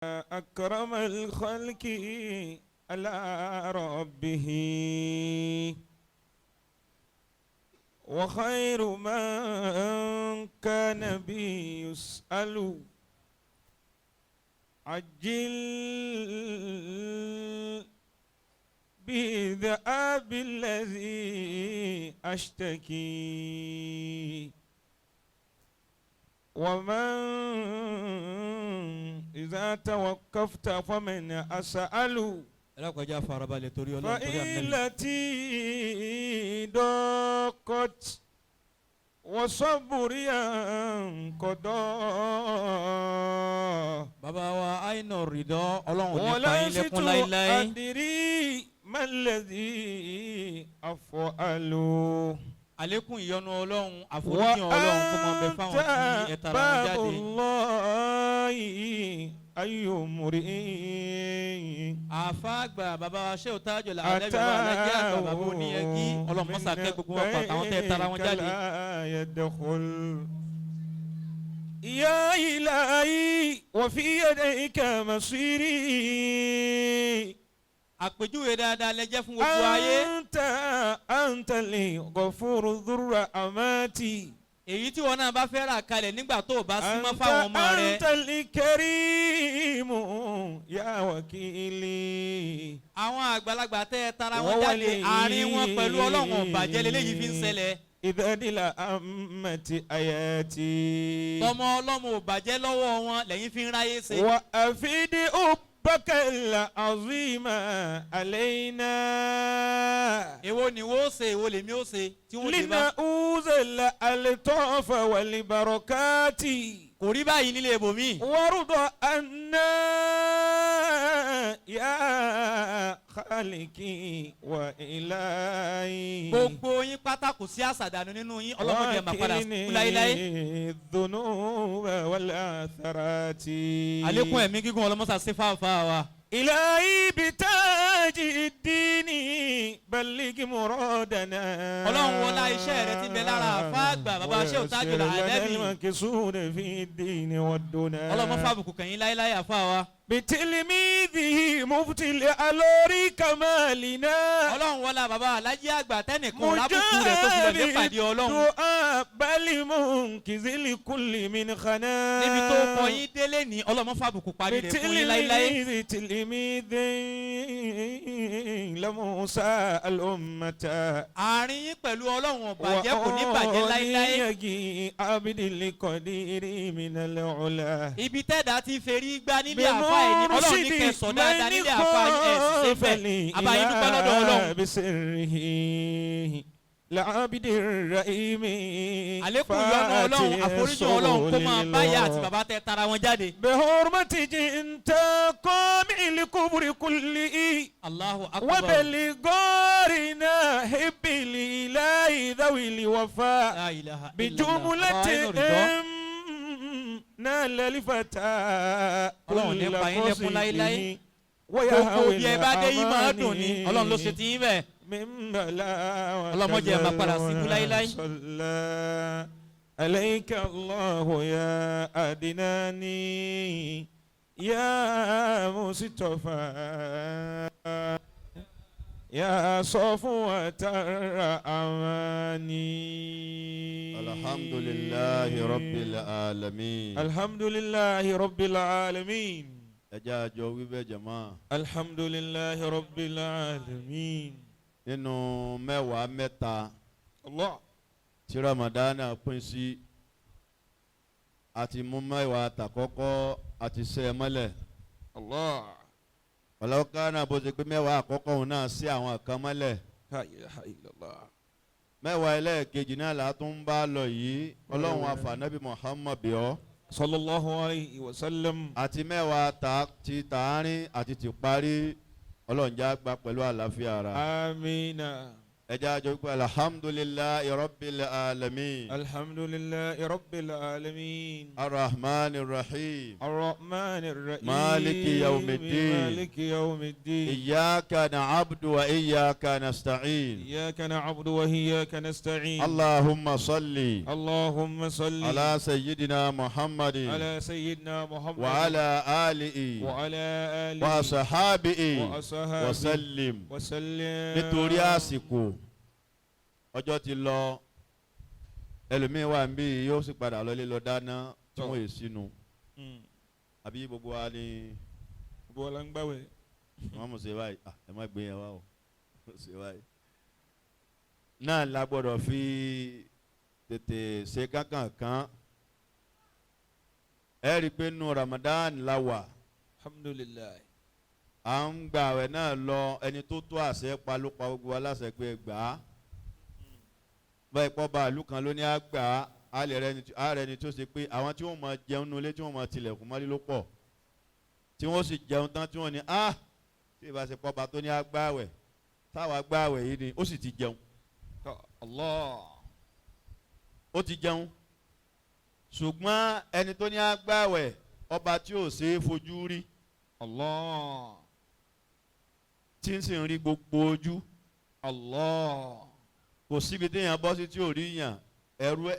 أكرم الخلق على ربه وخير من كان بي يسأل عجل بذهاب الذي أشتكي ومن إذا توقفت فمن أسأل Ẹlẹ́kọ̀ọ́jà farabalẹ̀ torí Ọlọ́run, torí Ànábì. فإلتي ضاقت وصبري انقضى. Bàbá wa àìnà rìdọ́, Ọlọ́run ò ní pa yín ولست lẹ́kún láéláé. أدري ما الذي أفعل. Àlékún ìyọ́nú Ọlọ́run, àforíjì Ọlọ́run kó máa bẹ fáwọn tí ẹ tara wọn باب jáde. الله أي امرئ Àfa àgbà, bàbá wa Ṣéwù Tájù Ànábì, bàbá alájẹ àgbà, bàbá oníyẹgí, Ọlọ́run mọ́sà kẹ́ gbogbo wọn pàtàwọn tẹ́ tara wọn jáde. لا يدخل يا إلهي وفي يديك مصيري. Àpèjúwe dáadáa lẹ jẹ́ fún gbogbo ayé. أنت أنت لي غفور ذر أماتي. Èyí tí wọn náà bá fẹ́ rà kalẹ̀ nígbà tó o bá sí mọ́ أنت fáwọn ọmọ rẹ. أنت الكريم يا وكيلي. Àwọn àgbàlagbà tẹ́ ẹ tara wọn jáde, àárín wọn pẹ̀lú Ọlọ́run ọ̀bàjẹ́ lélẹ́yìí fi ń ṣẹlẹ̀. إذا لأمت آياتي. Tọmọ ọlọ́mọ ò bàjẹ́ lọ́wọ́ wọn lẹ́yìn fi ń ráyé ṣe. وأفيد حبك العظيم علينا. Èwo ni wo ṣe, èwo lèmi ó ṣe tí wọ́n lè bá. لنعوذ الألطاف والبركات. Kò rí báyìí nílé ibòmíì. وارض عنا يا خالقي وإلهي. Gbogbo yín pátá, kò sí àṣàdànù nínú yín. Ọlọ́mọdé ẹ̀ máa padà kú láéláé. الذنوب والآثرات. Àlékún ẹ̀mí gígùn, ọlọ́mọṣà sí fáfáà wa. إلهي بتاج الدين بلغ مرادنا. Ọlọ́run wọlá iṣẹ́ rẹ ti bẹ lára àfáà àgbà, bàbá Shehu Tajul ويسر لنا Adabi. المكسور في الدين والدنا. Ọlọ́mọ fàbùkù kẹ̀yìn láéláé, àfáà wa. بتلميذه مفتي الألوري كمالنا. Ọlọ́run wọlá bàbá alájí àgbà tẹ́nìkan lábùkù rẹ̀ tó fi lọ lé pàdé Ọlọ́run. دعاء بل منقذ لكل من خنا. Níbi tó kọ yín délé ní, ọlọ́mọ fàbùkù parí rẹ̀ fún yín láéláé. بتلميذ تلميذ لموسى الأمة. Àárín yín pẹ̀lú Ọlọ́run ọ̀bàjẹ́ kò ní bàjẹ́ láéláé. وأوليك عبد القدير من العلا. Ibi tẹ́ẹ̀dá ti ferí gbá nílé àfa ẹ̀ ní Ọlọ́run ní kẹsàn dáadáa nílé àfa ẹ̀ ṣiṣẹ́ bẹ́ẹ̀ àbáyé dúpẹ́ lọ́dọ̀ Ọlọ́run. بسره لعبد الرحيم. Àlékún ìyọ́nú Ọlọ́run, àforíjì Ọlọ́run kó máa báyà àti bàbá tẹ tara wọn jáde. بحرمة جئت قامع لكبر كله. Allahu akbar. وبالغارنا حب الإله ذوي الوفاء. La ilaha illallah. بجملة Bàbá inú rìdọ́. نال الفتى. Ọlọ́run ní pa yín lẹ́kún láéláé. Gbogbo bí ẹ bá dé yín máa dùn ní, Ọlọ́run ló ṣe ti yín bẹ́ẹ̀. Ọlọ́mọdé ẹ̀ máa padà síbú láéláé. صلى عليك الله يا أدناني يا مصطفى يا صفوة الأماني. الحمد لله رب العالمين. الحمد لله رب العالمين. Ẹ jẹ́ a jọ wí bẹ́ẹ̀, jàmá. الحمد لله رب العالمين. Nínú mẹ́wàá mẹ́ta الله tí Ramadana pín sí, àti mú mẹ́wàá tàkọ́kọ́ àti sẹ́ ẹ mọ́lẹ̀. الله. Ọ̀làwọ́ká bó ṣe pé mẹ́wàá àkọ́kọ́ òun náà sí àwọn kan mọ́lẹ̀. لا إله إلا الله. Mẹ́wàá ẹlẹ́ẹ̀kejì náà là á tún bá lọ yìí. Ọlọ́run àfànàbí Muhammad bíọ́. صلى الله عليه وسلم. Àti mẹ́wàá ta ti tààrin àti ti parí, Ọlọ́run já gba pẹ̀lú àlàáfíà ara. آمين. Ẹ jẹ́ àjọ pé alhamdulillahi rabbil alamin. Alhamdulillahi rabbil alamin. Arrahman rahim. Arrahman rahim. Maliki yawmiddin. Maliki yawmiddin. Iyyaka na'budu wa iyyaka nasta'in. Iyyaka na'budu wa iyyaka nasta'in. Allahumma salli. Allahumma salli. Ala sayyidina Muhammadin. Ala sayyidina Muhammad. Wa ala alihi. Wa ala alihi. Wa sahabihi. Wa ashabihi. Wa sallim. Wa sallim. Nítorí àsìkò ọjọ́ ti lọ, ẹlòmíín wà ń bí yóò sì padà lọlé lọ dáná tí wọ́n yè sínú àbí gbogbo wa ni gbogbo wa la ń gbàwẹ̀. Wọ́n mú ṣe báyìí, ẹ má gbé yẹn wá o, ṣe báyìí náà la gbọ́dọ̀ fi tètè ṣe kánkànkán. Ẹ rí i pé nínú Ramadan la wà. Alhamdulilayi. À ń gbàwẹ̀ náà lọ, ẹni tó tó àṣẹ pa ló pa gbogbo wa láṣẹ pé gbà á. Báyìí pọ́ bá ìlú kan ló ní àgbà á lè rẹni tó ṣe pé àwọn tí wọ́n máa jẹun nulẹ̀ tí wọ́n máa tilẹ̀kùn mọ́lé ló pọ̀, tí wọ́n sì jẹun tán tí wọ́n ní á tí ìbá ṣe pọ́ bá tó ní àgbàwẹ̀ táwa gbàwẹ̀ yìí ni ó sì ti jẹun. Allah. Ó ti jẹun, ṣùgbọ́n ẹni tó ní àgbàwẹ̀ ọba tí ò ṣe é fojú rí. Allah. Tí ń sì ń rí gbogbo ojú. Allah. Kò síbi téèyàn bọ́ sí tí ò rí yàn. Ẹ̀rù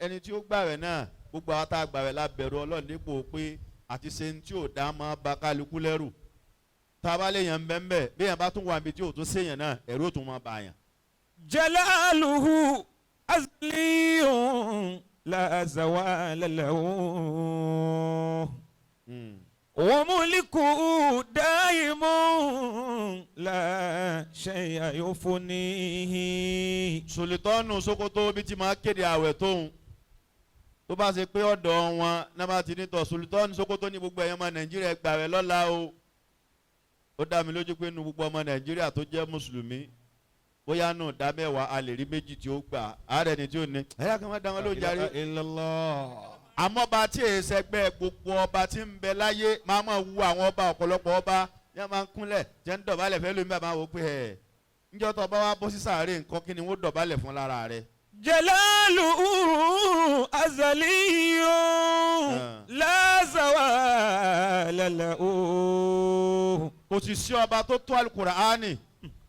ẹni tí ó gbàwẹ̀ náà, gbogbo àwọn tá a gbàwẹ̀ la bẹ̀rù Ọlọ́run dípò pé àti ṣe ní tí ò dá máa ba kálukú lẹ́rù. Tá a bá lè yàn bẹ́ẹ̀ bí yàn bá tún wà níbi tí ò tún séèyàn náà, ẹ̀rù ò tún máa bà yàn. Jalaluhu azliyun la zawala lahu. Wa mulkuhu daimun la shay'a yufunihi. Sulitọ́nù Sokoto bí ti máa kéde àwẹ̀ tóun tó bá ṣe pé ọ̀dọ̀ wọn náà bá ti ní tọ̀ Sulitọ́nù Sokoto ní gbogbo ẹ̀yàn ọmọ Nàìjíríà gbàwẹ̀ lọ́la o. Ó dá mi lójú pé nu gbogbo ọmọ Nàìjíríà tó jẹ́ mùsùlùmí bóyá nù dá mẹ́wàá a lè rí méjì tí ó gbà ààrẹ ni tí ó ní ẹ̀yà kan máa dá wọn ló jarí. Àmọ́ ọba tí èyí sẹgbẹ́ gbogbo ọba tí ń bẹ láyé máa máa wu àwọn ọba ọ̀pọ̀lọpọ̀ ọba ní wọ́n máa ń kúnlẹ̀ jẹ́ ń dọ̀bálẹ̀ fẹ́ lómi bàbá wò pé ẹ̀ níjọ́ tó ọba wa bọ́ sí sàárè nǹkan kí ni wọ́n dọ̀bálẹ̀ fún lára rẹ̀. Jalaluhu azaliyun la zawala lahu. Kò sì sí ọba tó tó Al-Qur'ani.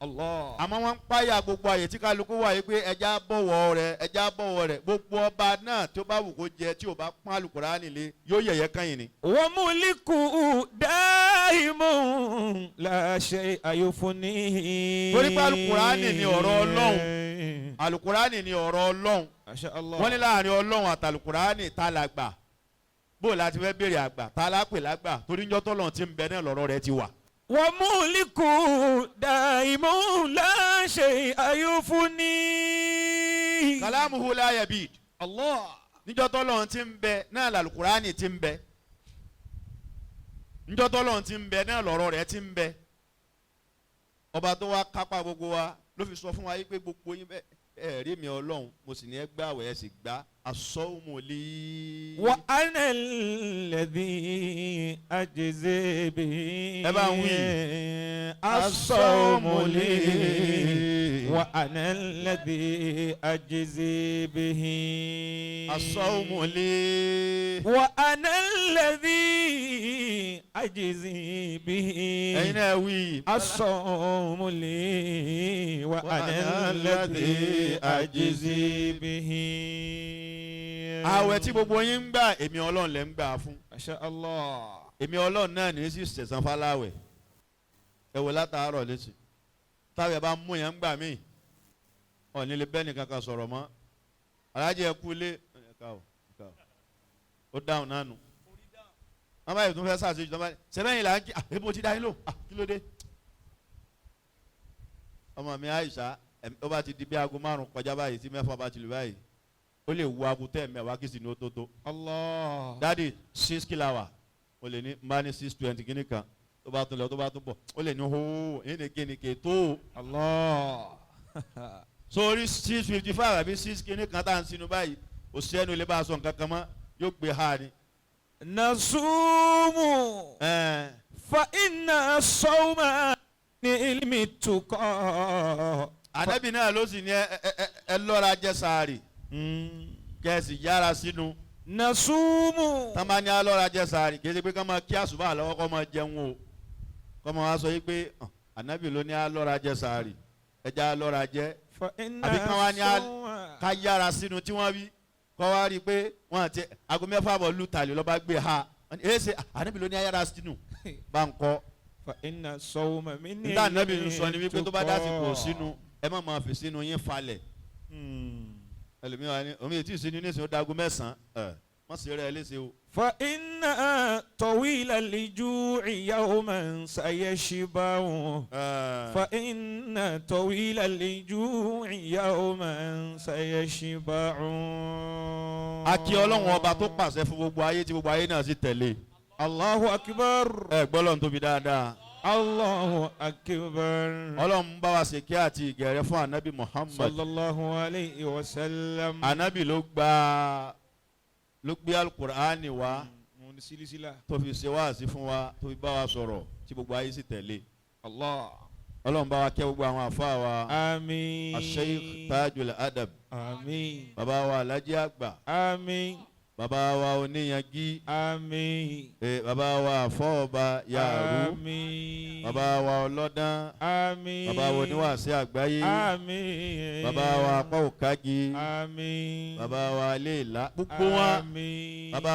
Allah. Àmọ́ wọ́n ń páyà gbogbo àyè tí kálukú wà yìí pé ẹja bọ̀wọ̀ rẹ̀, ẹja bọ̀wọ̀ rẹ̀. Gbogbo ọba náà tí ó bá wù kó jẹ tí ò bá pọ́n Al-Qur'ani lé yóò yẹ̀yẹ́ kẹ́yìn ni. Wa mulkuhu daimun la shay'a yufunihi. Torí pé Al-Qur'ani ni ọ̀rọ̀ Ọlọ́run. Al-Qur'ani ni ọ̀rọ̀ Ọlọ́run. Masha Allah. Wọ́n ní láàrin Ọlọ́run àti Al-Qur'ani ta la gbà. Bó la ti fẹ́ béèrè àgbà ta la pè lágbà torí njọ́ tọ́lọ́run ti ń bẹ náà lọ́rọ̀ rẹ̀ ti wà. Wa mulkuhu daimun la shay'a yufunihi. Kalamuhu la yabid. Allah. Níjọ́ tọ́lọ́run ti ń bẹ náà l'Al-Qur'ani ti ń bẹ. Níjọ́ tọ́lọ́run ti ń bẹ náà lọ́rọ̀ rẹ̀ ti ń bẹ. Ọba tó wá kápá gbogbo wa ló fi sọ fún wa yìí pé gbogbo yín bẹ ẹ rí mi Ọlọ́run mo sì ní ẹ gbà wẹ̀ ẹ sì gbà as-sawmu li. Wa ana alladhi ajzi bihi. Ẹ bá ń wí. As-sawmu li. Wa ana alladhi ajzi bihi. As-sawmu li. Wa ana alladhi ajzi bihi. Ẹ̀yin náà wí. As-sawmu li. Wa ana alladhi ajzi bihi. Àwẹ̀ tí gbogbo yín ń gbà èmi Ọlọ́run lẹ́ ń gbà fún. Masha Allah. Èmi Ọlọ́run náà ní sí sẹ̀sán fáláwẹ̀. Ẹ wò látàárọ̀ létí. Táwẹ̀ bá mú yẹn ń gbà míì. Ọ̀ní lè bẹ́ẹ̀ nìkan kan sọ̀rọ̀ mọ́. Alájẹ ẹ kú ilé. Ó dáhùn náà nù. Wọ́n bá yẹ tún fẹ́ sàṣejù tán bá sẹ́fẹ̀yìn là ń kí àbí ti dá yín lò kí ló dé. Ọmọ mi Àìṣà ó bá ti di bí aago 5 kọjá báyìí tí 6 bá ti lù báyìí ó lè wo aago tẹ́ mẹ́wàá kí sì ní ó tó tó. Allah. Dadi 6 kilawa o lè ní nbá ní 6:20 kìíní kan tó bá tún lọ tó bá tún bọ̀ ó lè ní hóó ẹni kíni kè tó. Allah. Sórí 6:55 àbí 6 kìíní kan tá à ń sinú báyìí kò sí ẹnu ilé bá a sọ nǹkan kan mọ́ yóò gbé ha ni. Nasumu fa inna sawma ní ilmi tukọ. Ànábì náà ló sì ní ẹ lọ́ra jẹ sàárì kẹ́sì yára sínú. Nasumu. Tán bá ní alọ́ra jẹ sàárì, kì í ṣe pé ká máa kí àsùbá lọ́wọ́ kó máa jẹun o, kó máa wá sọ yìí pé ànábì ló ní alọ́ra jẹ sàárì, ẹja alọ́ra jẹ. Àbí kán wá ní ká yára sínú tí wọ́n wí, kọ́ wá rí i pé wọ́n àti aago 6:30 lù tàlẹ́ lọ́ba gbé ha ẹ ṣe ànábì ló ní ayára sínú bá ń kọ́. Fa inna sawma min. Nígbà ànábì ń sọ ni wípé tó bá dásìkò sínú, ẹ má máa fi sínú yín falẹ̀. Ẹlòmíràn ni òun ètí ìsinú ní ìsìn ó dago 9 ẹ wọ́n sì rẹ̀ ẹ léṣe o. Fa inna tawila al-ju'i yawman sayashba'u. Fa inna tawila al-ju'i yawman sayashba'u. A kí Ọlọ́run ọba tó pàṣẹ fún gbogbo ayé tí gbogbo ayé náà sì tẹ̀lé. Allahu akbar. Ẹ gbọ́ Ọlọ́run tóbi dáadáa. Allahu akbar. Ọlọ́run bá wa ṣe kí àti ìgẹ̀rẹ́ fún anabi Muhammad. Sallallahu alayhi wa sallam. Anabi ló gbé alukur'ani wá tó fi ṣe wáàsí fún wa, tó fi bá wa sọ̀rọ̀ tí gbogbo ayé sì tẹ̀lé. Allah. Ọlọ́run bá wa kẹ́ gbogbo àwọn àfa wa. Àmín. Sheikh Tajul Adab. Àmín. Bàbá wa Alhaji Àgbà. Àmín. Bàbá wa Oníyangi. Àmín. Bàbá wa Àfọ̀ọba Yàrú. Àmín. Bàbá wa Ọlọ́dán. Àmín. Bàbá wa Oníwàásí Àgbáyé. Àmín. Bàbá wa Apá Òkági. Àmín. Bàbá wa Iléèlá. Gbogbo wọn. Àmín. Bàbá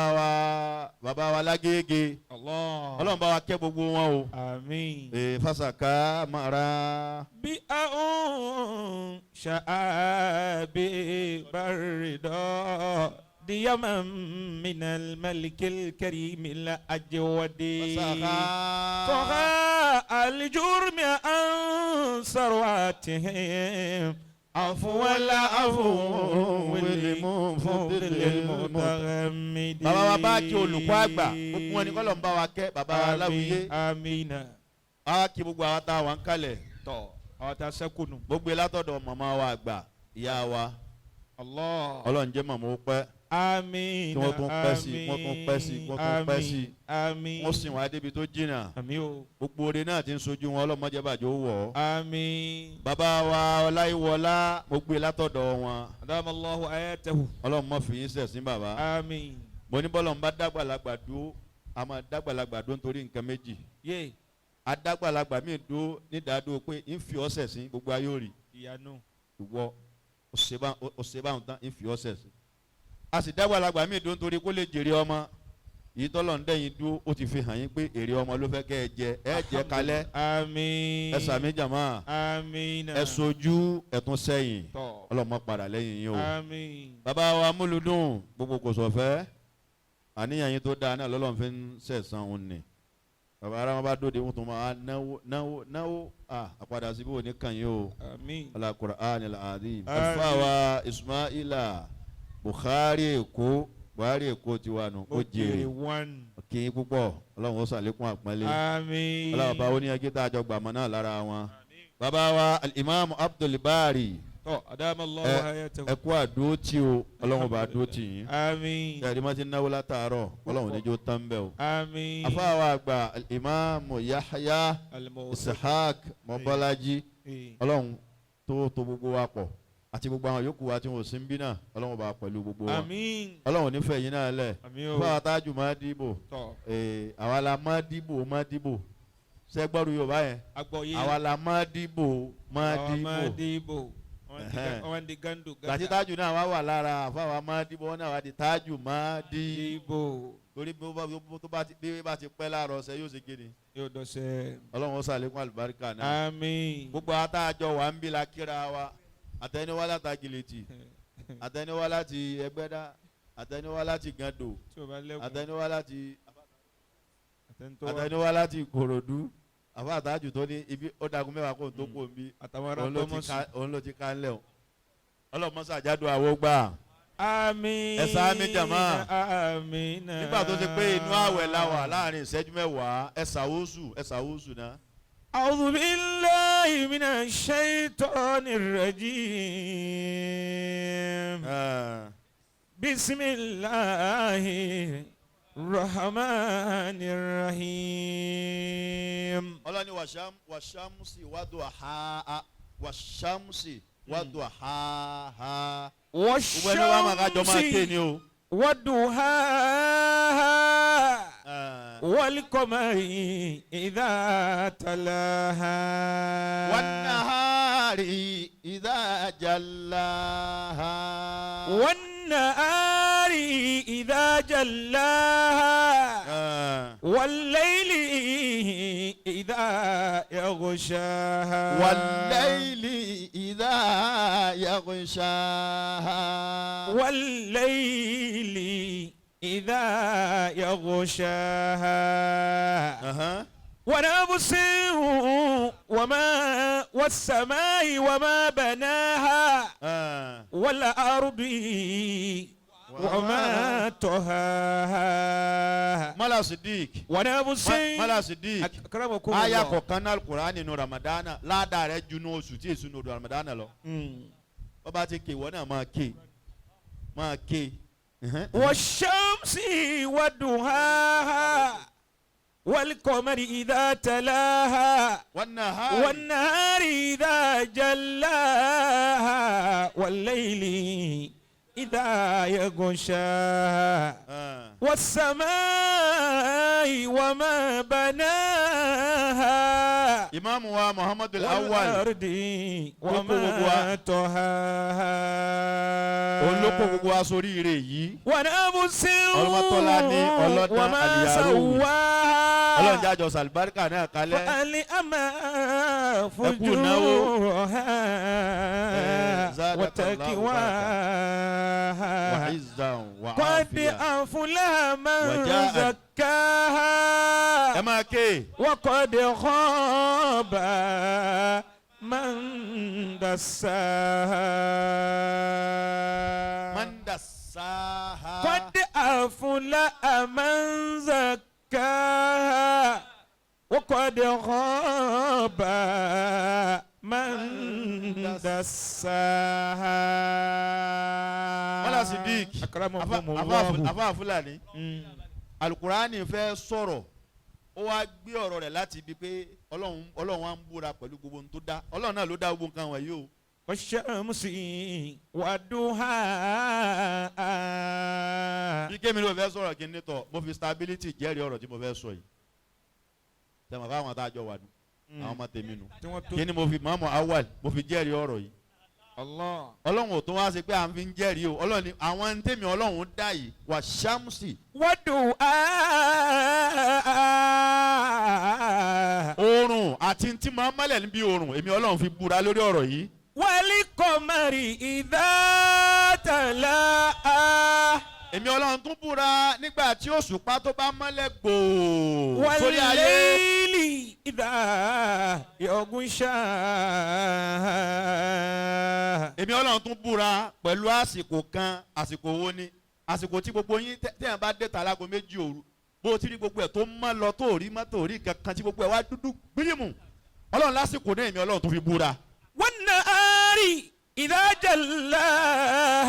wa Lágége. Allah. Ọlọ́run bá wa kẹ́ gbogbo wọn o. Àmín. Fasaka mara. Bí àwọn ṣàbí bàrídọ́. ديما من الملك الكريم الأجود. طغى الجرم عن ثرواتهم عفو العفو للمفضل المتغمد. Bàbá wa bá kí olùkọ́ àgbà, gbogbo wọn ni kọ́lọ̀ ń bá wa kẹ́, bàbá wa Láwùyé. Àmín. A kí gbogbo àwọn tá a wà ń kalẹ̀. Tọ́ àwọn tá a sẹ́kù nù. Gbogbo látọ̀dọ̀ màmá wa àgbà, ìyá wa. Allah. Ọlọ́run jẹ́ màmá ó pẹ́. Àmín. Kí wọ́n tún pẹ́ sí, wọ́n tún pẹ́ sí, wọ́n tún pẹ́ sí. Àmín. Wọ́n sìn wá débi tó jìnnà. Àmín o. Gbogbo oore náà ti ń sojú wọn, Ọlọ́run má jẹ́ bàjẹ́ ó wọ̀ ọ́. Àmín. Bàbá wa Ọláyíwọlá, mo gbé látọ̀dọ̀ wọn. Adamallahu ayatahu. Ọlọ́run má fi yín ṣẹ̀sín bàbá. Àmín. Mo ní bọ́lọ̀ ń bá dàgbàlagbà dúró, a máa dàgbàlagbà dúró nítorí nǹkan méjì. Yé. Adágbàlagbà míì dúró nídàádúró pé ń fi ọ́ ṣẹ̀sín, gbogbo ayé ò rí. Ìyanu. Ìwọ òṣèbáhùn tán ń fi ọ́ ṣẹ̀sín. A sì dàgbàlagbà míì dúró nítorí kó lè jèrè ọmọ. Èyí tọ́lọ̀ ń dẹ́yìn dúró, ó ti fi hàn yín pé èrè ọmọ ló fẹ́ kẹ́ ẹ jẹ, ẹ jẹ kalẹ̀. Àmín. Ẹ sàmì jàmá. Àmín. Ẹ sojú ẹ tún sẹ́yìn. Tọ́. Ọlọ́mọ padà lẹ́yìn yín o. Àmín. Bàbá wa Múlùdùn, gbogbo kò sọ̀fẹ́. Àníyàn yín tó dáa náà lọ́lọ́run fi ń sẹ̀sán òun ni. Bàbá ara wọn bá dóde, wọn tún máa náwó náwó náwó. Àpadà síbí òní kàn yín o. Àmín. Ala Qur'an al-Azim. Àmín. Àlùfáà wa Ismaila Bukhari Èkó, Buhari Èkó tiwa nù, ó jèrè. Kí n púpọ̀, Ọlọ́run ó ṣàlékún àpọ́nlé. Àmín. Ọlọ́run bá oníyanjú tá a jọ gbàmọ́ náà lára wọn. Bàbá wa Al-Imam Abdul Bari. Tọ́ adamallahu ayatahu. Ẹ kú àdúró tí o, Ọlọ́run bá dúró tì yín. Àmín. Ẹ̀rí ma ti náwó látàárọ̀, Ọlọ́run níjó tán bẹ́ẹ̀ o. Àmín. Àfáà wa àgbà Al-Imam Yahya Ishaq Mọ́bọ́lájí, Ọlọ́run tó tó gbogbo wa pọ̀ àti gbogbo àwọn yòókù wa tí wọn ò sí ń bí náà, Ọlọ́run bá pẹ̀lú gbogbo wa. Àmín. Ọlọ́run nífẹ̀ẹ́ yín náà lẹ̀. Àmín o. Fáwọn tájù máa dìbò. Tọ́. Àwa la máa dìbò, máa dìbò. Ṣé gbọ́dọ̀ Yorùbá yẹn? Agbọ̀yé. Àwa la máa dìbò, máa Àwa máa dìbò. dìbò. Wọ́n di gandu gàdá. Gbàtí tájù náà wá wà lára àfáwa máa dìbò, wọn náà wá di tájù máa dìbò. Torí bí bá ti pẹ́ láàárọ̀ ọ̀sẹ̀ yóò ṣe kéde. Yóò dọ̀sẹ̀. Ọlọ́run ó ṣàlékún àlùbáríkà náà. Àmín. Gbogbo àtàjọ wà ń bí la kíra wa. Àtẹniwá láti Agileti, àtẹniwá láti Ẹgbẹ́dá, àtẹniwá láti Gando, àtẹniwá láti àtẹniwá láti Ìkòròdú. Àfa àtàjù tó ní ibi ó dagun mẹ́wàá kó n tó kó n bí. Òun ló ti ká ńlẹ̀ o. Ọlọ́run mọ́sá àjádùn àwọ̀ gbà. Àmín. Ẹ sàmì jàmá. Àmín. Nígbà tó ti pé inú àwẹ̀ la wà láàrin ìṣẹ́jú mẹ́wàá, ẹ ṣàwóṣù, ẹ ṣàwóṣù náà. A'udhu billahi minash shaitanir rajim. Bismillahir rahmanir rahim. Ọlọ́ni wàṣámsì wàdùn àhá. Wàṣàmùsì wàdùháhà. Gbogbo ẹni wàá máa kájọ máa ké والشمس ni o. وضحاها والقمر إذا تلاها والنهار إذا جلاها. والنهار إذا جلاها والليل إذا يغشاها والليل إذا يغشاها. والليل إذا يغشاها ونفس وما والسماء وما بناها والأرض وما طحاها. Mọ́lá Sidik. ونفس Mọ́lá Sidik. أكرمكم Aya الله. kọ̀ọ̀kan náà Al-Qur'an nínú Ramadana ládàá rẹ̀ ju ní oṣù tí èso ní odò Ramadana lọ. Bọ́ba ti ké ìwọ náà máa ké máa ké. والشمس وضحاها والقمر إذا تلاها والنهار والنهار إذا جلاها والليل إذا يغشاها والسماء وما بناها Ìmáàmù wa Muhammadu Awwal والأرض وما طحاها òun ló kó gbogbo wa sórí ire yìí. ونفس Ọlọ́mọtọ́lá ní ọlọ́dán وما àlìyárò. Ọlọ́run سواها jájọ sàlùbáríkà náà kalẹ̀. فألهمها Ẹ kú ìnáwó. فجورها زادك الله وتقواها وعزا قد وعافية. أفلح من وجاء. زكاها Ẹ máa ké. وقد خاب من دساها. من دساها. قد أفلح من زكاها وقد خاب من دساها. Mọ́lá Sidik. أكرمكم الله. Afa Fúlàní. Alukurani fẹ́ sọ̀rọ̀, ó wá gbé ọ̀rọ̀ rẹ̀ láti ibi pé Ọlọ́run Ọlọ́run wa ń búra pẹ̀lú gbogbo ohun tó dá. Ọlọ́run náà ló dá gbogbo nǹkan wọ̀nyí o. والشمس وضحاها. Bí kémi ló fẹ́ sọ̀rọ̀ kí n ní tọ̀, mo fi stability jẹ́rìí ọ̀rọ̀ tí mo fẹ́ sọ yìí. Tẹ̀mọ̀ fáwọn tá a jọ wà nù, àwọn ọmọ tèmi nù. Kí ni mo fi Mọ́mọ́ Awal mo fi jẹ́rìí ọ̀rọ̀ yìí? Allah. Ọlọ́run ò tún wá sí pé à ń fi ń jẹ́rìí o. Ọlọ́run ni àwọn tèmi Ọlọ́run dá yìí wà ṣámsì. وضحاها. Oòrùn àti ntí máa ń mọ́lẹ̀ níbi oòrùn, èmi Ọlọ́run fi búra lórí ọ̀rọ̀ yìí. والقمر إذا تلاها. Èmi Ọlọ́run tún búra nígbà tí òṣùpá tó bá mọ́lẹ̀ gbòò sórí ayé. والليل إذا يغشاها. Èmi Ọlọ́run tún búra pẹ̀lú àsìkò kan. Àsìkò wo ni? Àsìkò tí gbogbo yín téèyàn bá dé tàlágo 2 òru, bó o ti rí gbogbo ẹ̀ tó mọ́ lọ, tó rí mọ́tò rí kankan, tí gbogbo ẹ̀ wá dúdú gbírímù, Ọlọ́run lásìkò náà èmi Ọlọ́run tún fi búra. والنهار إذا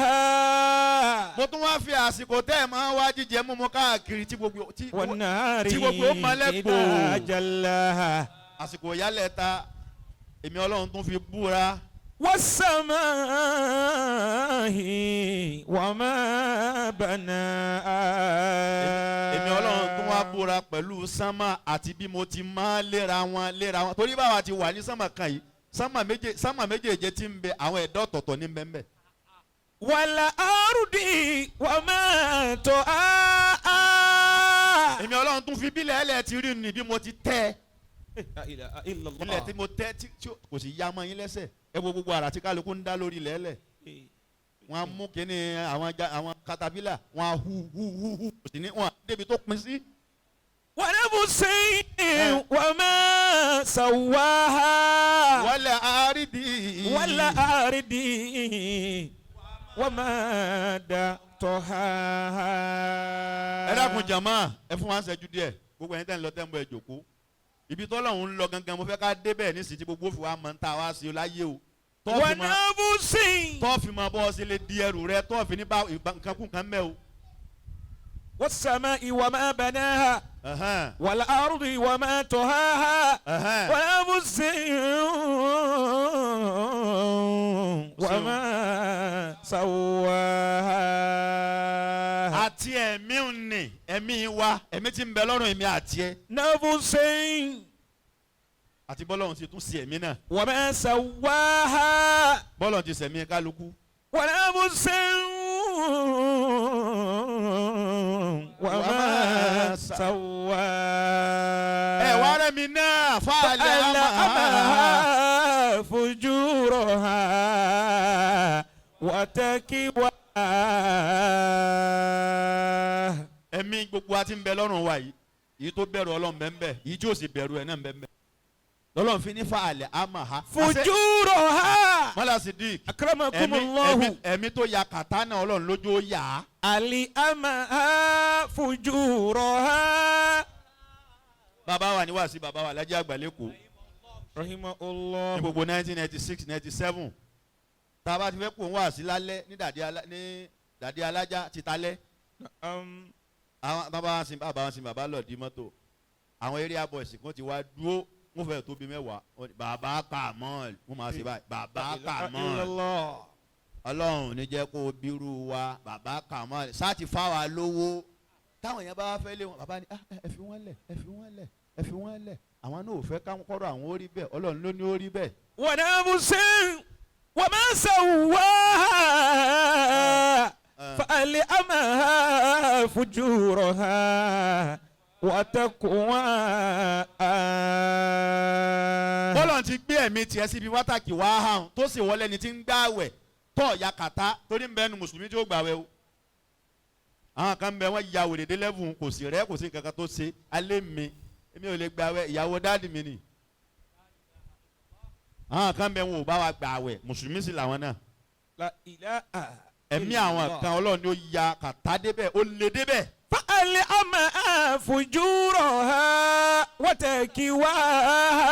جلاها. Mo tún wá fi àsìkò tẹ́ ẹ̀ máa wá jíjẹ mímu káàkiri tí gbogbo tí والنهار tí gbogbo ó mọ́lẹ̀ إذا gbòò. جلاها. Àsìkò ìyálẹ̀ ta, èmi Ọlọ́run tún fi búra. والسماء وما بناها. Èmi Ọlọ́run tún wá búra pẹ̀lú sánmà àti bí mo ti máa léra wọn léra wọn, torí báwa ti wà ní sánmà kan yìí, sánmà méje sánmà méjèèje tí ń bẹ, àwọn ẹ̀dá ọ̀tọ̀ọ̀tọ̀ ní bẹ́ẹ̀. والأرض وما طحاها. Èmi Ọlọ́run tún fi bílẹ̀ ẹlẹ́ ti rí ni bí mo ti tẹ́ لا إله إلا ilẹ̀ الله. tí mo tẹ́ tí kò sì yá mọ́ yín lẹ́sẹ̀. Ẹ wo gbogbo àrà tí kálukú ń dá lórí ilẹ̀ ẹlẹ̀. Wọ́n á mú kínní àwọn katapila, wọ́n á hu hu hu hu, kò sì ní wọ́n á débi tó pin sí. ونفس وما سواها. Wala àrídì. والأرض وما طحاها. Ẹ dákun jàmá, ẹ fún wa ń ṣẹ́jú díẹ̀. Gbogbo ẹ̀yin tẹ́ ń lọ tẹ́ ń bọ̀, ẹ jòkó. Ibi tọ́lọ́hún ń lọ gangan mo fẹ́ ká débẹ̀ nísìsiyìí tí gbogbo òfin wa mọ̀ ń ta wá sí i láyé o. ونفس Tọ́ọ̀fì máa bọ́ ọ sí lè di ẹrù rẹ, tọ́ọ̀fì ní bá nǹkan kún kan mẹ́ o. والسماء وما بناها Ẹ̀hẹ́n. والأرض وما طهاها Ẹ̀hẹ́n. ونفس وما سواها. Àti ẹ̀mí ń nì, ẹ̀mí wa, ẹ̀mí tí ń bẹ lọ́rùn èmi àti ẹ. نفس Àti bọ́lọ́run ti tún sí ẹ̀mí náà. وما سواها Bọ́lọ́run ti sẹ̀mí kálukú. ونفس وما سواها. Ẹ wá rẹ̀ mi náà fáàlẹ̀ àmà. فألهمها فجورها وتقواها. Ẹ̀mí gbogbo wa ti ń bẹ lọ́rùn wa yìí, èyí tó bẹ̀rù Ọlọ́run bẹ́ẹ̀ bẹ́ẹ̀, èyí tí ó sì bẹ̀rù ẹ̀ náà bẹ́ẹ̀ bẹ́ẹ̀. Lọ́lọ́run fi ní fáàlẹ̀ àmà ha. فجورها Mọ́lá Sidik. أكرمكم Ẹ̀mí الله. ẹ̀mí tó ya kàtá náà Ọlọ́run lójú ó yà á. ألهمها فجورها. Bàbá wa ní wàásù bàbá wa Alhaji Àgbà l'Ékòó. رحمه Ní الله. gbogbo 1996 97 tá a bá ti fẹ́ kó wá sí lálẹ́ ní dàdí alájà ti talẹ́. Àwọn bàbá wa sin bàbá wa sin bàbá lọ di mọ́tò, àwọn area boys kan ti wá dúró, wọ́n fẹ́ tó bí 10, wọ́n ní, bàbá Kamal, wọ́n máa ṣe báyìí, bàbá Kamal, الله. Ọlọ́run ní jẹ́ kó o bírú wa, bàbá Kamal sáà ti fá wa lówó. Táwọn èèyàn bá wá fẹ́ lé wọn, bàbá ní, "Ah, ẹ fi wọ́n lẹ̀, ẹ fi wọ́n lẹ̀, ẹ fi wọ́n lẹ̀, àwọn náà ò fẹ́ káwọn kọ́rọ̀ àwọn ó rí bẹ́ẹ̀, Ọlọ́run ló ní ó rí bẹ́ẹ̀." ونفس وما سواها فألهمها فجورها وتقواها. Bọ́lọ̀ ti gbé ẹ̀mí tiẹ̀ síbi wátàkì wá hàn tó sì wọlé ni ti ń gbààwẹ̀ tọ̀ ya kàtá torí ń bẹ nu mùsùlùmí tí ó gbààwẹ̀ o. Àwọn kan ń bẹ wọ́n ya wèrè dé lẹ́fùn, kò sí rẹ́, kò sí nǹkan kan tó ṣe alẹ́ mi, èmi ò lè gbààwẹ̀, ìyàwó dáàdì mi nì. Àwọn kan ń bẹ wọn ò bá wa gbààwẹ̀, mùsùlùmí sì làwọn náà. لا إله Ẹ̀mí àwọn kan Ọlọ́run ni ó ya kàtá débẹ̀, ó lé débẹ̀. فألهمها فجورها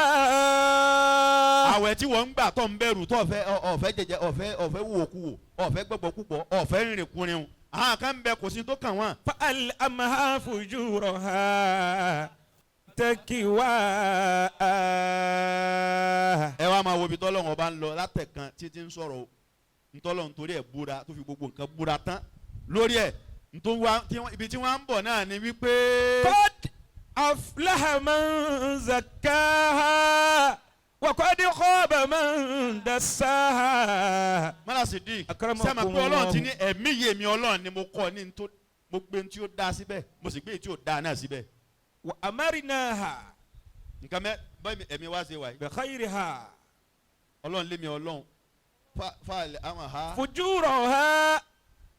وتقواها. Àwẹ̀ tí wọ́n ń gbà tó ń bẹ̀rù tó ọ̀fẹ́ ọ̀fẹ́ jẹjẹ ọ̀fẹ́ ọ̀fẹ́ wòkúwò ọ̀fẹ́ gbọ́gbọ́ púpọ̀ ọ̀fẹ́ rìnrìn kúrin o. Àwọn kan ń bẹ kò sí tó kàn wọ́n. فألهمها فجورها وتقواها. Ẹ wá máa wo ibi tọ́lọ́run ọba ń lọ látẹ̀kan títí ń sọ̀rọ̀ o, ntọ́lọ́run torí ẹ̀ búra tó fi gbogbo nǹkan búra tán lórí ẹ̀ ibi tí wọ́n ń bọ̀ náà ni wípé. قد أفلح من زكاها وقد خاب من دساها. Mọ́lá Sidik, Akramakum sẹ́mi pé Ọlọ́run ti Allah. ní ẹ̀mí yé mi, Ọlọ́run ni mo kọ́ ní tó mo gbé ní tí ó dá síbẹ̀, mo sì gbé ní tí ó dá náà síbẹ̀. وأمرناها Nǹkan mẹ́ bẹ́ẹ̀ ẹ̀mí wá ṣe wáyé. بخيرها. Ọlọ́run lé mi Ọlọ́run fáàlì àwọn ha. فجورها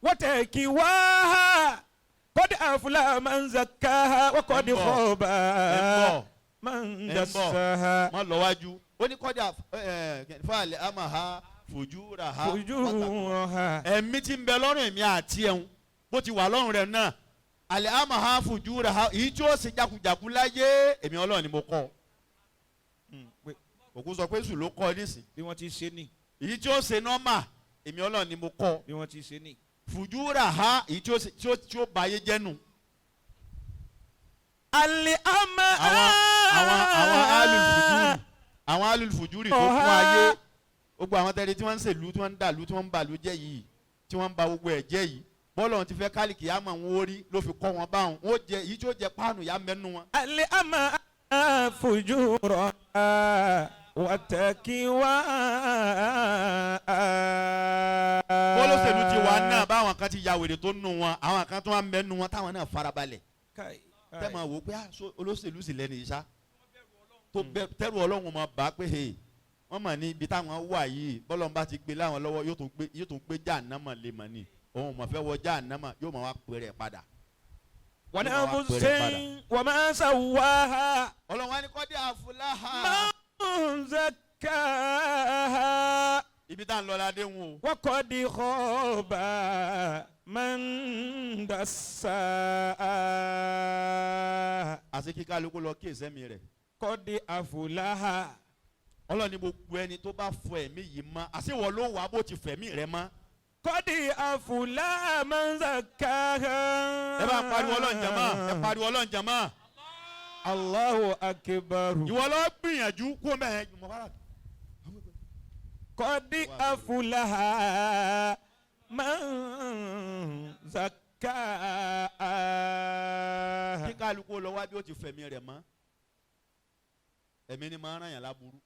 وتقواها قد أفلح من زكاها وقد Ẹ̀mbọ̀. خاب Ẹ̀mbọ̀. من Ẹ̀mbọ̀. دساها. Má lọ wájú ó ní kọjá fáàlì àmà ha fùjúra ha. فجورها. Ẹ̀mí tí ń bẹ lọ́rùn ẹ̀mí àti ẹ̀hún bó ti wà lọ́rùn rẹ̀ náà, àlẹ́ àmà ha fùjúra ha, èyí tí ó ṣe jakujaku láyé, èmi Ọlọ́run ni mo kọ́. Òkú sọ pé sùn ló kọ́ nísìn. Bí wọ́n ti ṣe ní. Èyí tí ó ṣe nọ́mà, èmi Ọlọ́run ni mo kọ́. Bí wọ́n ti ṣe ní. Fùjúra ha, èyí tí ó ṣe tí ó ba ayé jẹ́ nù. Àlẹ́ àmà. Àwọn alùfùjúrì, àwọn alùfùjúrì tó kún ayé, gbogbo àwọn tẹ́lẹ̀ tí wọ́n ń ṣèlú, tí wọ́n ń dàlú, tí wọ́n ń bàlú jẹ́ yìí, tí wọ́n ń ba gbogbo ẹ̀ jẹ́ yìí, bọ́ọ̀lù ọ̀hún ti fẹ́ kálíkì yá mọ̀ wọn ó rí ló fi kọ́ wọn báwọn wọn ó jẹ èyí tí ó jẹ páànù yá mẹ́nu wọn. Àlẹ́ àmà fùjúrà wàtẹ́kíwá. Bọ́lọ́sẹ̀lú ti wà náà báwọn kan ti ya wèrè tó nù wọn, àwọn kan tó wà mẹ́nu wọn táwọn náà farabalẹ̀ tẹ́ máa wò ó pé ah, so olóṣèlú sì lẹ́nu ìṣá tó tẹ́rù Ọlọ́run máa bá pé hey, wọ́n mọ̀ ní ibi táwọn wà yìí, bọ́lọ́run bá ti gbé láwọn lọ́wọ́ yóò tún gbé jáànámà lè mọ̀ ni òun mọ̀ fẹ́ wọ jáànámà, yóò máa wá pè rẹ̀ padà. Wọ́n Yóò náà máa mú wá pè rẹ̀ sẹ́yìn padà. wọ́n máa ń sàwáhà. Ọlọ́run wa ní kọ́dí àfúláhà. Máa ń zakaha. Ibi tá à ń lọ la dé wọn o. وقد خاب من دساها. Àti kíkà ló kó lọ kí èsẹ́mi rẹ̀. قد أفلح. Ọlọ́run ní gbogbo ẹni tó bá fọ ẹ̀mí yìí mọ́, àṣewọ̀ ló wà bó ti fẹ̀mí rẹ̀ mọ́. قد أفلح من زكاها. Ẹ bá ń pariwo Ọlọ́run jàmá, ẹ pariwo Ọlọ́run jàmá. Allahu akbar. Ìwọ lọ gbìyànjú kó mẹ́ẹ̀. قد أفلح من زكاها. Kí kálukú lọ wá bí ó ti fẹ̀mí rẹ̀ mọ́. Ẹ̀mí ni máa ń ràn yàn láburú.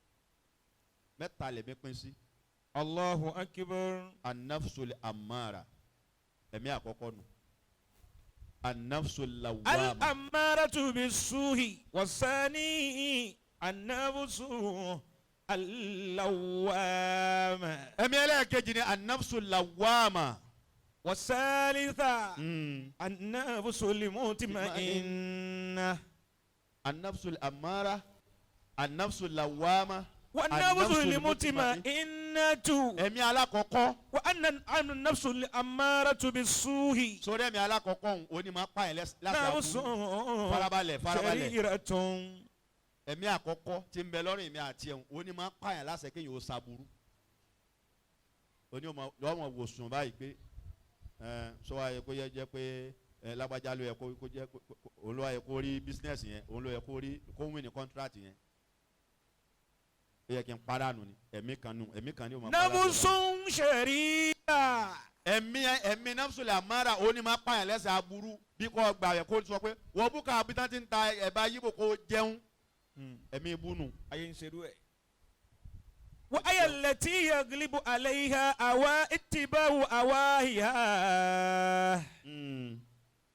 Mẹ́ta lẹ̀mí pín sí. Allahu akbar. An-nafsul amara, ẹ̀mí àkọ́kọ́ nù. An-nafsul lawwama. الأمارة بالسوء والثاني النفس اللوامة. Ẹ̀mí ẹlẹ́ẹ̀kejì ni an-nafsul lawwama. والثالثة النفس المطمئنة. An-nafsul amara, an-nafsul lawwama. والنفس المطمئنة. Ẹ̀mí alákọ̀ọ́kọ́. وأن النفس الأمارة بالسوء. Sórí ẹ̀mí alákọ̀ọ́kọ́ òun, òun ni máa pààyàn láti نفس àbúrú. Farabalẹ̀, farabalẹ̀. شريرة. Ẹ̀mí àkọ́kọ́ tí ń bẹ lọ́rùn èmi àti ẹ̀hún, òun ni máa pààyàn láṣẹ kéèyàn ó ṣaburú. Òní ọmọ wò sùn báyìí pé ẹ sọ wá yẹ kó yẹ jẹ pé ẹ lágbájá ló yẹ kó jẹ òun ló yẹ kó rí business yẹn, òun ló yẹ kó rí kó win ní contract yẹn, ó yẹ kí n padànù ni. Ẹ̀mí kan nù, ẹ̀mí kan ní o máa padànù. نفس شريرة. Ẹ̀mí nafsul amara, òun ni máa pààyàn lẹ́sẹ̀ aburú bí kò gbà yẹ kó sọ pé wọ́n búkà bí tán ti ń ta ẹ̀bá yíbo kó jẹun. Ẹ̀mí ibú nù. Ayé ń ṣerú ẹ̀. وهي التي يغلب عليها أوا اتباع أواهيها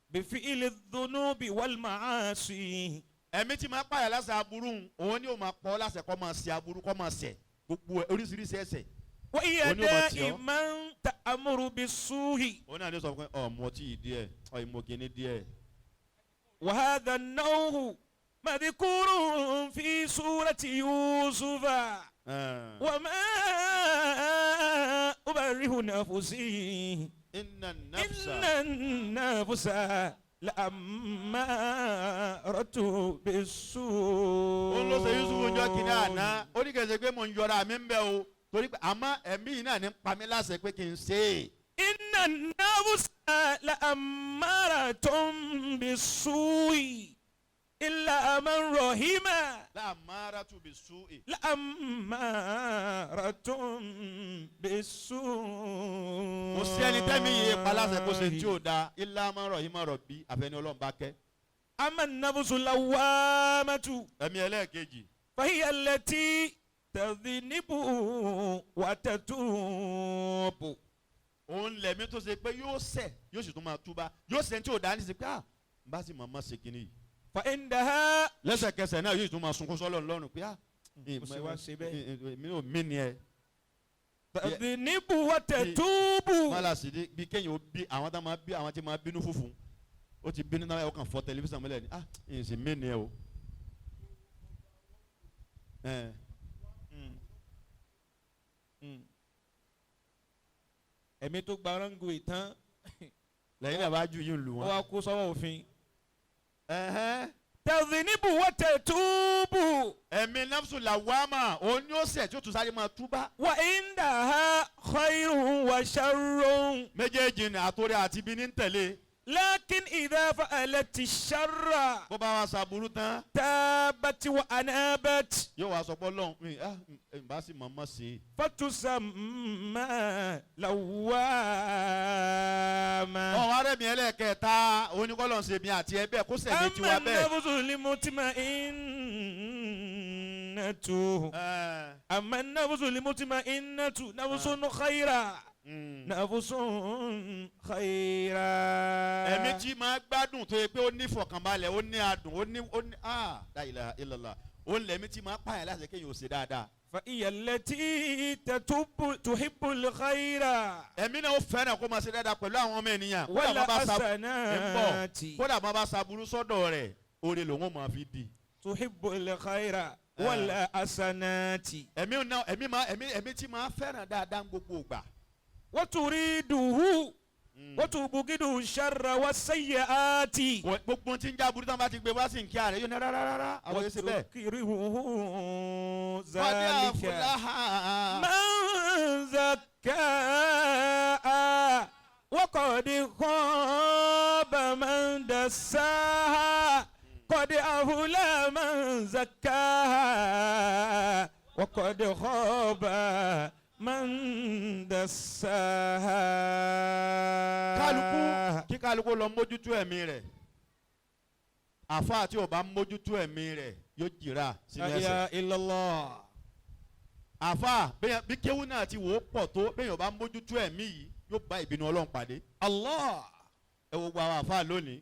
بفعل الذنوب والمعاصي. Ẹ̀mí tí máa pààyàn láṣẹ aburú, òun ni ó máa pọ̀ láṣẹ kó máa ṣe aburú, kó máa ṣẹ̀ gbogbo oríṣiríṣi ẹ̀ṣẹ̀. وهي Òun ni ó máa tì ọ́. دائما تأمر بالسوء. Òun náà ní sọ fún ọ mọ tí yìí díẹ̀, ọ ìmọ̀ gíní díẹ̀. وهذا النوع مذكور في سورة يوسف. وما أبرئ نفسي Inna nafsa. إن النفس لأمارة بالسوء. Òun ló ṣe Yusuf ọjọ́ kìíní àná, ó ní kẹsẹ̀ pé mò ń yọra mi ń bẹ̀ o, torí pé àmọ́ ẹ̀mí yìí náà ní pa mí láṣẹ pé kí n ṣe é. إن النفس لأمارة بالسوء إلا من رحم. La'ammaratu bis-su'i. لأمارة بالسوء. Kò sí ẹni tẹ́mi yìí pa láṣẹ kó ṣe tí ò da illa man rahima rabbi, àfẹni Ọlọ́run bá kẹ́. أما النفس اللوامة Ẹ̀mí ẹlẹ́ẹ̀kejì. فهي التي تذنب وتتوب. Òun lẹ̀mí tó ṣe pé yóò ṣẹ̀, yóò sì tún máa túbá, yóò ṣe tí ò dá ní sí pé ah, n bá sì mọ̀ ṣe kínní yìí. فعندها Lẹ́sẹ̀kẹsẹ̀ náà yóò tún máa sunkún sọ́lọ̀ lọ́rùn pé ah, Kò ṣe wá ṣe bẹ́ẹ̀. Mi ò mí ni ẹ. تذنب وتتوب. Mọ́lá sì di bí kéèyàn ó bí àwọn tá máa bí àwọn tí máa bínú fùfú, ó ti bínú náà, ó kàn fọ́ tẹlifíṣàn mọ́lẹ̀ ni, ah, n sì mí ni ẹ o. Ẹ̀mí tó gba rángò ìtàn Lẹ́yìn náà bá ju yín lù ó wọ́n. wá kó sọ́wọ́ òfin. Ẹ̀hẹ́n. تذنب وتتوب. Ẹ̀mí nafsu lawama, òun ni ó ṣẹ̀ tí ó tún sáré máa túbá. وعندها خير وشر. Méjèèjì ni àtòrí àti ibi ní tẹ̀lé. لكن إذا فعلت الشر Bó bá wa ṣàbùrú tán, تابت وأنابت. yóò wá sọ pé Ọlọ́run mi ah, n bá sì mọ̀ mọ̀ sí i. فتسمى لواما. Ọ̀hún arẹ́mi ẹlẹ́ẹ̀kẹta, òun ni kọ́lọ́n ṣe mi àti ẹ bẹ́ẹ̀ kó sẹ̀mí tiwa أما bẹ́ẹ̀. النفس المطمئنة أما النفس المطمئنة نفس خيرا نفس خيرا. Ẹ̀mí tí máa gbádùn tó yẹ pé ó ní ìfọ̀kànbalẹ̀, ó ní adùn, ó ní ah, la ilaha illallah, ó lẹ̀mí tí máa pààyàn láti kéèyàn ó ṣe dáadáa. فهي التي تحب الخير. Ẹ̀mí náà ó fẹ́ràn kó máa ṣe dáadáa pẹ̀lú àwọn ọmọ ènìyàn. Kódà bá bá ń bọ̀, والحسنات. kódà bá bá ṣaburú sọ́dọ̀ rẹ̀, oore lòun ó máa fi di. تحب الخير والحسنات. Ẹ̀mí náà ẹ̀mí máa ẹ̀mí ẹ̀mí tí máa fẹ́ràn dáadáa ń gbogbo ìgbà. وتريده وتبغض الشر والسيئات. Gbogbo tí ń já burú tán bá ti gbé wá sí nkí ààrẹ yóò ní rárá rárá, àwọn yóò ṣe bẹ́ẹ̀. وتكرهه Qad ذلك aflaha من زكاها. وقد خاب من دساها قد أفلح من زكاها وقد خاب من دساها. Kálukú kí kálukú lọ mójútó ẹ̀mí rẹ̀. Àfáà tí ò bá mójútó ẹ̀mí rẹ̀ yóò jìrà sínú لا ẹ̀ṣẹ̀. إله إلا الله. Àfáà bí kéwú náà ti wò ó pọ̀ tó, bẹ́ẹ̀ bá mójútó ẹ̀mí yìí, yóò bá ìbínú Ọlọ́run pàdé. Allah. Ẹ wo gbogbo àwọn àfáà lónìí,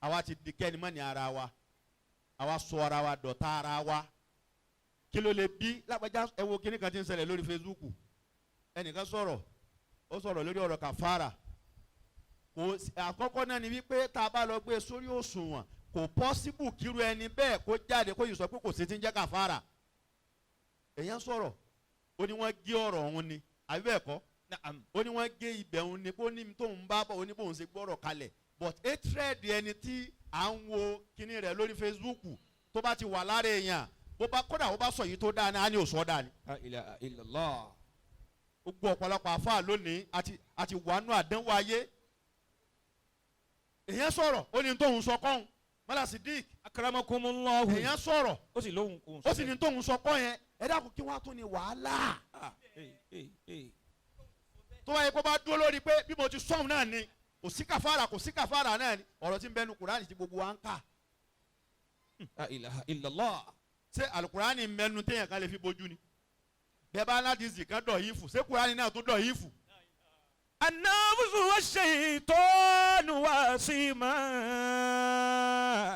àwa ti di kẹ́ni mọ́ni ara wa, àwa sọ ara wa dọ̀tá ara wa. Kí ló lè bí lágbájá? Ẹ wo kíní kan tí ń ṣẹlẹ̀ lórí Facebook. Ẹnìkan sọ̀rọ̀, ó sọ̀rọ̀ lórí ọ̀rọ̀ kàfàrà. Kò àkọ́kọ́ náà ni wípé tá a bá lọ gbé sórí òṣùwọ̀n, kò possible kíru ẹni bẹ́ẹ̀ kó jáde kó yìí sọ pé kò sí ti ń jẹ́ kàfàrà. Èèyàn sọ̀rọ̀, ó ní wọ́n gé ọ̀rọ̀ òun ni, àbí bẹ́ẹ̀ kọ́? Naam. Ó ní wọ́n gé ibẹ̀ òun ni, kó ní tóun bá bọ̀, ó ní bóun ṣe gbọ́rọ̀ kalẹ̀. But hatred ẹni tí à ń wo kíní rẹ̀ lórí Facebook tó bá ti wà lára èèyàn, bó bá kódà bó bá sọ yìí tó dáa ni, á ní òsọ dáa ni. La ilaha illallah. Gbogbo ọ̀pọ̀lọpọ̀ àfáà lónìí àti wàánu àdánwò ayé. Èèyàn sọ̀rọ̀, ó ní tóun sọ kọ́hún, Mọ́lá Sidik. Akramakumullahu. Èèyàn sọ̀rọ̀, ó sì lóhùn kò. Ó sì ní tóun sọ kọ́ yẹn. Ẹ dákun, kí wọ́n á tún ní wàhálà? Tó wáyé kó bá dúró lórí pé bí mo ti sọ̀hún náà ni, kò sí kàfàrà, kò sí kàfàrà náà ni, ọ̀rọ̀ tí ń bẹnu Kùránì tí gbogbo wa ń kà. La ilaha illallah. Ṣé Àlùkùránì mẹ́nu téèyàn kan lè fi bójú ni? Bẹ́ẹ̀ bá láti zì kan dọ̀ yìí fù, ṣé Kùránì náà tó dọ̀ yìí fù? النفس والشيطان واسما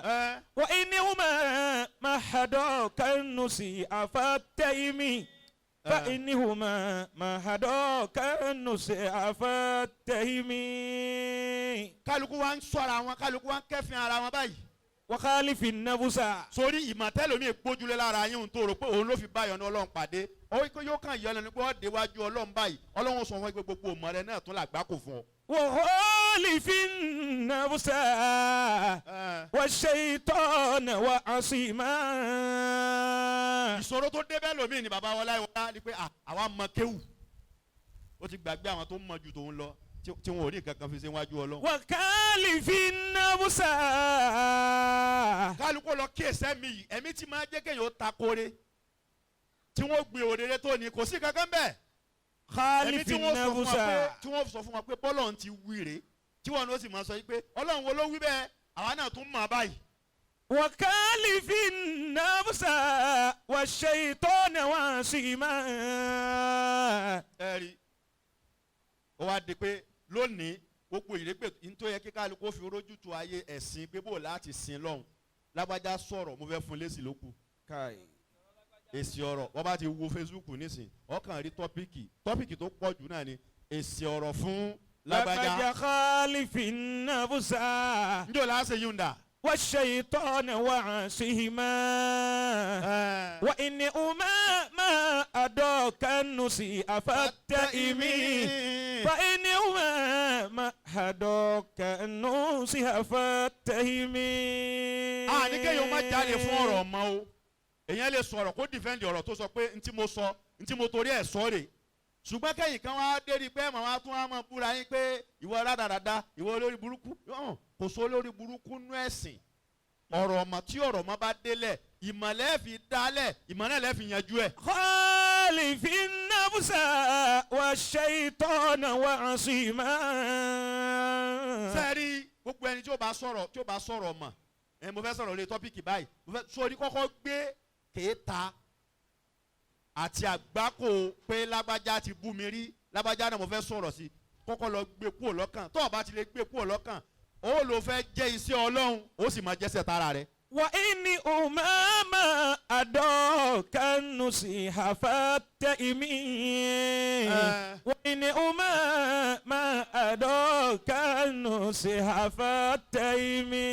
Ẹ وإنهما ما حداك النسي فاتهم فإنهما ما حداك النسي فاتهم. Kálukú wa ń sọ̀rọ̀ àwọn, kálukú wa ń kẹ́fìn ara wọn báyìí. وخالف النفس. Sórí ìmọ̀tẹ́lómi gbójúlé lára yín tó rò pé òun ló fi báyọ̀ ní Ọlọ́run pàdé, ó yóò kàn yọ lẹ́nu pé ó déwájú Ọlọ́run báyìí, Ọlọ́run sọ fún ẹ pé gbogbo ìmọ̀ rẹ náà tún làgbá kò fún ọ. وخالف النفس والشيطان وعصيما. Ìṣòro tó débẹ̀ lómi ni bàbá wọlé wọlá ni pé àwa mọ kéwù, ó ti gbàgbé àwọn tó mọ ju tòun lọ tí wọn ò rí nǹkan kan fi ṣe wájú Ọlọ́run. وخالف النفس. Kálukú lọ kíyèsí ẹ̀mí yìí, ẹ̀mí tí máa jẹ́ kéèyàn ó takore, tí wọ́n gbé òrèrè tó ní kò sí kankan bẹ́ẹ̀. Ẹ̀mí خالف tí wọ́n sọ fún النفس wa pé, tí wọ́n sọ fún wa pé bọ́lọ̀ ti wí rè, tí wọ́n ní ó sì máa sọ yìí pé Ọlọ́run wo ló wí bẹ́ẹ̀, àwa náà tún mọ̀ báyìí. وخالف النفس والشيطان وعصيما. Ẹ rí, ó wá di pé lónìí gbogbo ìrẹ́pẹ̀ nítorí yẹ kí kálukú fi rójú tu ayé ẹ̀sìn pé bó láti sin lọ́hùn. Lágbájá sọ̀rọ̀, mo fẹ́ fún lésì ló kù. Èsì ọ̀rọ̀, wọ́n bá ti wo Facebook nísìn, ọkàn rí topic, topic tó pọ̀ jù náà ni èsì ọ̀rọ̀ fún lágbájá. lágbájá. خالف النفس Njó la ṣe yún dà. والشيطان وعصيهما وإنهما ما أداك النسي فاتهمي فإنهما ما هداك النصيحة فاتهمي. A ní kéèyàn má jáde fún ọ̀rọ̀ ọmọ o. Èèyàn lè sọ̀rọ̀ kó defend ọ̀rọ̀ tó sọ pé ntí mo sọ, ntí mo torí ẹ̀ sọ rè, ṣùgbọ́n kẹ́yìn kan wá dérí pé màá tún wá máa búra yín pé ìwọ rádaràda, ìwọ olórí burúkú. Hàn, kò sọ olórí burúkú nú ẹ̀sìn. Ọ̀rọ̀ ọmọ, tí ọ̀rọ̀ ọmọ bá délẹ̀, ìmọ̀lẹ́ fi dálẹ̀, ìmọ̀lẹ́ lẹ́ fi yanjú ẹ̀. خالف النفس والشيطان وعصيما. Sẹ́ẹ̀rí gbogbo ẹni tí ó bá sọ̀rọ̀, tí ó bá sọ̀rọ̀ ọmọ ẹ, mo fẹ́ sọ̀rọ̀ lórí topic báyìí, mo fẹ́ sórí kọ́kọ́ gbé kéèta àti àgbákò pé lágbájá ti bú mi rí, lágbájá náà mo fẹ́ sọ̀rọ̀ sí, kọ́kọ́ lọ gbé kúrò lọ́kàn. Tó o bá ti lè gbé kúrò lọ́kàn, ó lò fẹ́ jẹ́ iṣẹ́ Ọlọ́run, ó sì máa jẹ́sẹ̀ tara rẹ̀. وإنهما ما أداك النصيحة فاتهمي وإنهما ما أداك النصيحة فاتهمي.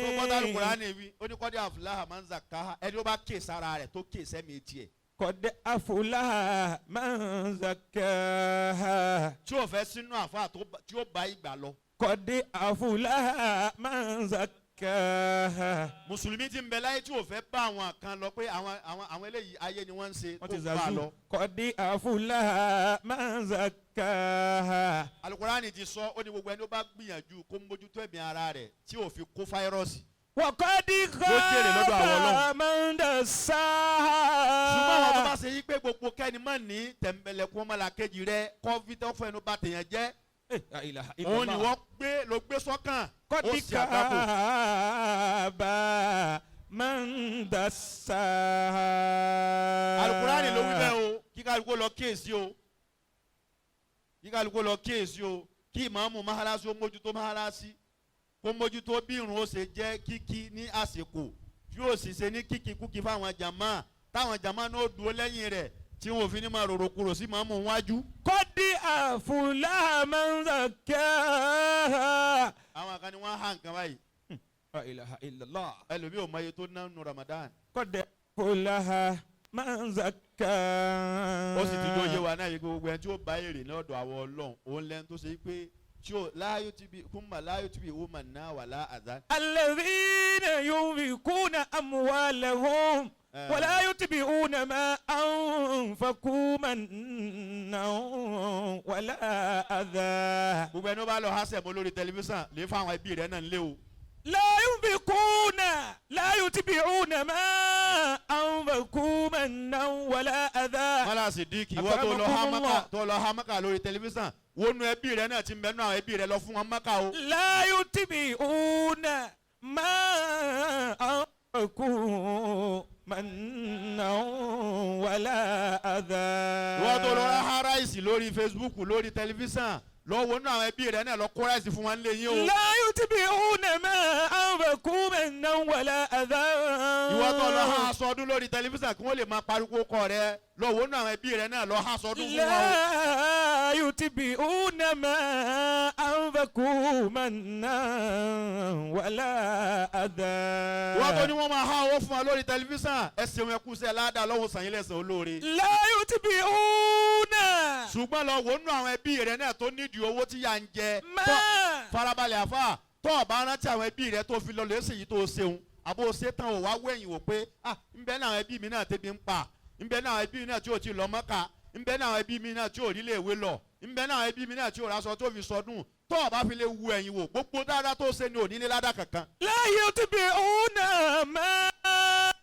Tó gbọ́dọ̀ Al-Kùránì wí, ó ní قد أفلح من زكاها, ẹni ó bá ké sára rẹ̀, tó ké sẹ́mi tiẹ̀. قد أفلح من زكاها. Tí ò fẹ́ sínú àfa tí ó bá ìgbà lọ. قد أفلح من زكاها. زكاها. Mùsùlùmí ti ń bẹ láyé tí ò fẹ́ bá àwọn kan lọ pé àwọn eléyìí ayé ni wọ́n ń ṣe Wọ́n tó ti bá a zazu. lọ. قد أفلح من زكاها. Alukurani ti sọ ó ní gbogbo ẹni ó bá gbìyànjú kó mójútó ẹ̀mí ara rẹ̀ tí ò fi kó fáírọ́ọ̀sì. وقد jèrè lọ́dọ̀ àwọn خاب Ọlọ́run. من Ṣùgbọ́n àwọn tó دساها. bá ṣe yí pé gbogbo kẹ́ni mọ̀ ní tẹ̀m̀bẹ̀lẹ̀kún ọmọlàkejì rẹ kọ́fí tó fẹnu bà tèèyàn jẹ́ لا إله إلا òun ni الله. wọ́n gbé ló gbé sọ́kàn ó قد sì àgbákò. خاب من دساها. Alukurani ló wí bẹ́ẹ̀ o, kí kálukú lọ kíyèsí o, kí kálukú lọ kíyèsí o, kí ìmáàmù mahalasi ó mójútó mahalasi, kó mójútó bí irun ó ṣe jẹ́ kíkí ní àsìkò tí ó sì ṣe ní kíkí kúkí fáwọn jàmá táwọn jàmá náà dúró lẹ́yìn rẹ̀ tí wọn ò fi ní máa rorò kúrò sí ìmáàmù wájú. قد أفلح من زكاها. Àwọn kan ní wọ́n há nǹkan báyìí. لا إله إلا الله. Ẹlòmíì ò mọ iye tó ná nu Ramadan. قد أفلح من زكاها. Ó sì ti jó yé wa náà yìí pé gbogbo ẹni tí ó bá èrè lọ́dọ̀ àwọn Ọlọ́run òun lẹ́nu tó ṣe pé tí ó láyò tí bí kúmà láyò tí bí wúmà náà wà lá àzá. الذين ينفقون أموالهم ولا يتبعون ما أنفقوا منا ولا أذى. Gbogbo ẹni ó bá lọ hásẹ̀ mọ́ lórí tẹlifíṣàn lè fáwọn ẹbí rẹ̀ náà lé o. لا ينفقون لا يتبعون ما أنفقوا منا ولا أذى. Mọ́lá Sídíkì ìwọ tó lọ hámọ́kà tó lọ hámọ́kà lórí tẹlifíṣàn wọnú ẹbí rẹ̀ náà ti ń bẹnu àwọn ẹbí rẹ̀ lọ fún wọn mọ́kà o. لا يتبعون ما أنفقوا منا ولا أذى. Ìwọ tó lọ há ráìsì lórí Facebook lórí tẹlifíṣàn lọ wọnú àwọn ẹbí rẹ̀ náà lọ kó ráìsì fún wọn lé yín o. لا يتبعون ما أنفقوا منا ولا أذى. Ìwọ tó lọ há aṣọ ọdún lórí tẹlifíṣàn kí wọ́n lè máa pariwo kọ rẹ lọ wọnú àwọn ẹbí rẹ̀ náà lọ há aṣọ ọdún fún wọn o. لا يتبعون ما أنفقوا منا ولا أذى. Ìwọ tó ní wọ́n máa há owó fún wa lórí tẹlifíṣàn ẹ ṣeun ẹ kú sẹ́ ládàá lọ́wọ́ sàn yín lẹ́sàn olóore. لا يتبعون Ṣùgbọ́n lọ wọnú àwọn ẹbí rẹ̀ náà tó nídìí owó tí yà ń jẹ. ما Farabalẹ̀ àfà tó o bá rántí àwọn ẹbí rẹ tó fi lọ lẹ́sẹ̀ yìí tó o ṣeun àbó o ṣe tán o wá wẹ̀yìn wò pé ah nbẹ náà àwọn ẹbí mi náà tẹ́bi ń pa, nbẹ náà àwọn ẹbí mi náà tí o ti lọ Mọ́kà, nbẹ náà àwọn ẹbí mi náà tí o rí lè wé lọ, nbẹ náà àwọn ẹbí mi náà tí o raṣọ tó fi sọdún, tó o bá fi lè wu ẹ̀yìn wò gbogbo dáadáa tó o ṣe ni ò ní ní ládàá kankan. لا يتبعون ما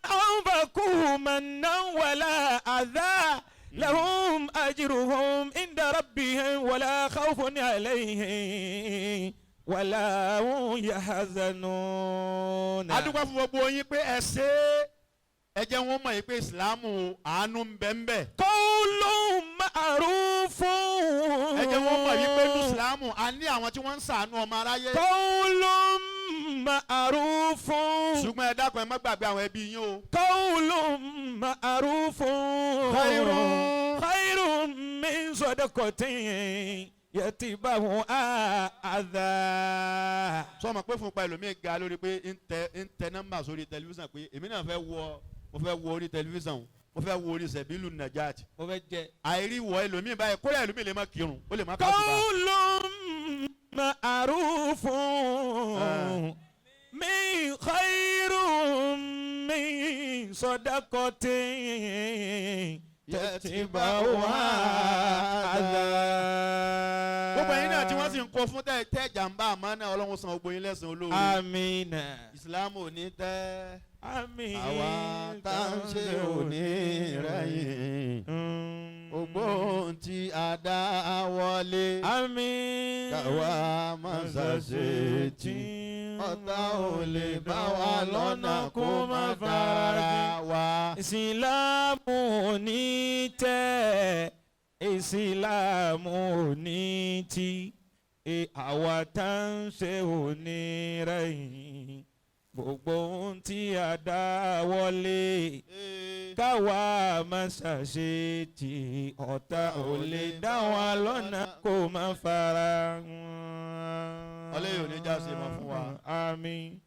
أنفقوا منا ولا أذى لهم أجرهم عند ربهم ولا خوف عليهم ولا هم يحزنون. A dúpẹ́ fún gbogbo yín pé ẹ ṣe é, ẹ jẹ́ wọ́n mọ̀ yín pé ìsìlámù àánú ń bẹ ń bẹ. قول معروف. Ẹ jẹ́ wọ́n mọ̀ yín pé ní ìsìlámù a ní àwọn tí wọ́n ń ṣàánú ọmọ aráyé. قول معروف. Ṣùgbọ́n ẹ dákun ẹ má gbàgbé àwọn ẹbí yín o. قول معروف خير. خير من صدقة يتبعها أذى. Sọ ma pé fún pa ẹlòmíì ga lórí pé ń tẹ nọ́mbà sórí tẹlifíṣàn pé èmi náà fẹ́ wọ mo fẹ́ wọ orí tẹlifíṣàn o, mo fẹ́ wọ orí sẹ̀bílù nàjàt. Mo fẹ́ jẹ. Àìrí wọ ẹlòmíì báyìí kódà ẹlòmíì lè má kírun ó lè má kásùbà. قول معروف من خير من صدقة تتبعها أذى. Gbogbo ẹ̀yin náà tí wọ́n sì ń kó fún tẹ́ tẹ́ jàǹbá àmọ́ náà Ọlọ́run san gbogbo yín lẹ́san olóore. Àmín. Ìsìlámù ò ní tẹ́ Àmín. àwa tá à ń ṣe òní rẹ̀yìn. Gbogbo ohun tí a dá wọlé Àmín. káwa má ṣàṣetì. Ọ̀tá ò lè bá wa lọ́nà kó má dára wa. Ìsìlámù ò ní tẹ́, ìsìlámù ò ní tí, e àwa tá ń ṣe ò ní rẹ̀yìn. Gbogbo ohun tí a dá wọlé káwa má ṣàṣetì, ọ̀tá ò lè dá wa lọ́nà kó má fara. Ọlẹ́yìn ò ní já ṣe mọ́ fún wa. Àmín.